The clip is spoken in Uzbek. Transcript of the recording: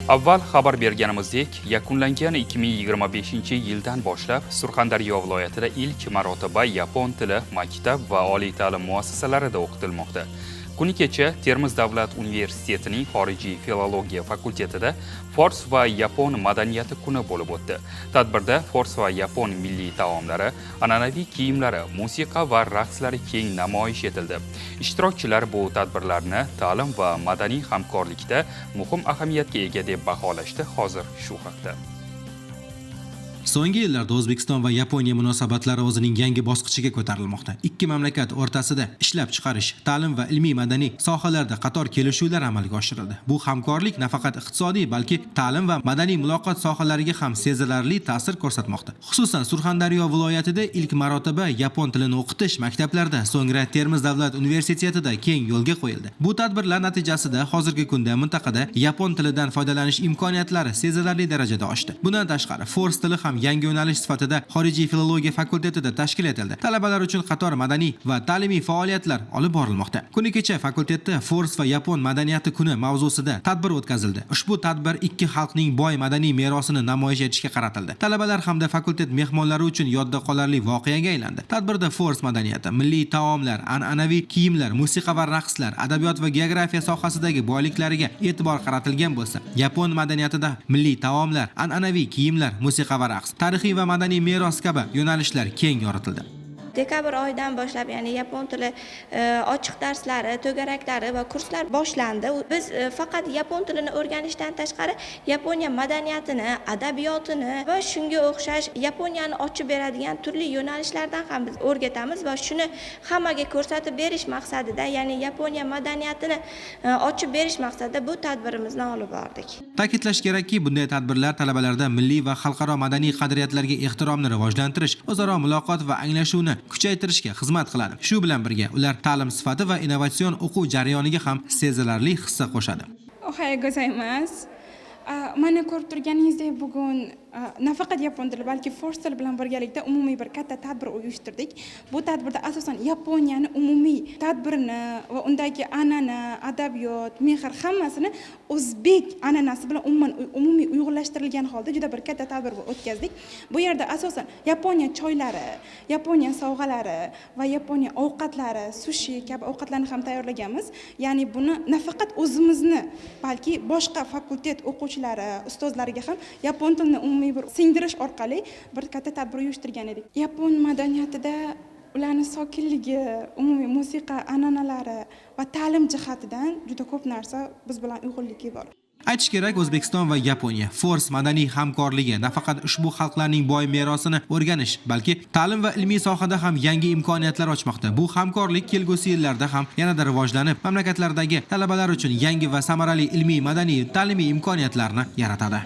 Avval xabar berganimizdek, yakunlangan 2025-yildan boshlab Surxondaryo viloyatida ilk marotaba yapon tili maktab va oliy ta'lim muassasalarida o'qitilmoqda. Kuni kecha Termiz davlat universitetining xorijiy filologiya fakultetida Fors va yapon madaniyati kuni bo'lib o'tdi. Tadbirda fors va yapon milliy taomlari, an'anaviy kiyimlari, musiqa va raqslari keng namoyish etildi. Ishtirokchilar bu tadbirlarni ta'lim va madaniy hamkorlikda muhim ahamiyatga ega deb baholashdi. Hozir shu haqda. So'nggi yillarda O'zbekiston va Yaponiya munosabatlari o'zining yangi bosqichiga ko'tarilmoqda. Ikki mamlakat o'rtasida ishlab chiqarish, ta'lim va ilmiy madaniy sohalarda qator kelishuvlar amalga oshirildi. Bu hamkorlik nafaqat iqtisodiy, balki ta'lim va madaniy muloqot sohalariga ham sezilarli ta'sir ko'rsatmoqda. Xususan, Surxondaryo viloyatida ilk marotaba yapon tilini o'qitish maktablarda, so'ngra Termiz davlat universitetida keng yo'lga qo'yildi. Bu tadbirlar natijasida hozirgi kunda mintaqada yapon tilidan foydalanish imkoniyatlari sezilarli darajada oshdi. Bundan tashqari, fors tili ham yangi yo'nalish sifatida xorijiy filologiya fakultetida tashkil etildi. Talabalar uchun qator madaniy va ta'limiy faoliyatlar olib borilmoqda. Kuni kecha fakultetda Fors va yapon madaniyati kuni mavzusida tadbir o'tkazildi. Ushbu tadbir ikki xalqning boy madaniy merosini namoyish etishga qaratildi. Talabalar hamda fakultet mehmonlari uchun yodda qolarli voqeaga aylandi. Tadbirda fors madaniyati, milliy taomlar, an'anaviy kiyimlar, musiqa va raqslar, adabiyot va geografiya sohasidagi boyliklariga e'tibor qaratilgan bo'lsa, yapon madaniyatida milliy taomlar, an'anaviy kiyimlar, musiqa va raqs, tarixiy va madaniy meros kabi yo'nalishlar keng yoritildi. Dekabr oyidan boshlab, ya'ni yapon tili ochiq darslari, to'garaklari va kurslar boshlandi. Biz faqat yapon tilini o'rganishdan tashqari Yaponiya madaniyatini, adabiyotini va shunga o'xshash Yaponiyani ochib beradigan turli yo'nalishlardan ham biz o'rgatamiz va shuni hammaga ko'rsatib berish maqsadida, ya'ni Yaponiya madaniyatini ochib berish maqsadida bu tadbirimizni olib bordik. Ta'kidlash kerakki, bunday tadbirlar talabalarda milliy va xalqaro madaniy qadriyatlarga ehtiromni rivojlantirish, o'zaro muloqot va anglashuvni kuchaytirishga xizmat qiladi. Shu bilan birga, ular ta'lim sifati va innovatsion o'quv jarayoniga ham sezilarli hissa qo'shadi. おはようございます. Mana ko'rib turganingizdek, bugun nafaqat yapon tili, balki fors tili bilan birgalikda umumiy bir katta tadbir uyushtirdik. Bu tadbirda asosan Yaponiyani umumiy tadbirini va undagi an'ana, adabiyot, mehr, hammasini o'zbek an'anasi bilan umuman umumiy uyg'unlashtirilgan holda juda bir katta tadbir o'tkazdik. Bu yerda asosan Yaponiya choylari, Yaponiya sovg'alari va Yaponiya ovqatlari, sushi kabi ovqatlarni ham tayyorlaganmiz. Ya'ni buni nafaqat o'zimizni, balki boshqa fakultet o'quvchilari, ustozlariga ham yapon tilini umumiy bir singdirish orqali bir katta tadbir uyushtirgan edik. Yapon madaniyatida ularni sokinligi, umumiy musiqa an'analari va ta'lim jihatidan juda ko'p narsa biz bilan uyg'unligi bor. Aytish kerak, O'zbekiston va Yaponiya fors madaniy hamkorligi nafaqat ushbu xalqlarning boy merosini o'rganish, balki ta'lim va ilmiy sohada ham yangi imkoniyatlar ochmoqda. Bu hamkorlik kelgusi yillarda ham yanada rivojlanib, mamlakatlardagi talabalar uchun yangi va samarali ilmiy, madaniy, ta'limiy imkoniyatlarni yaratadi.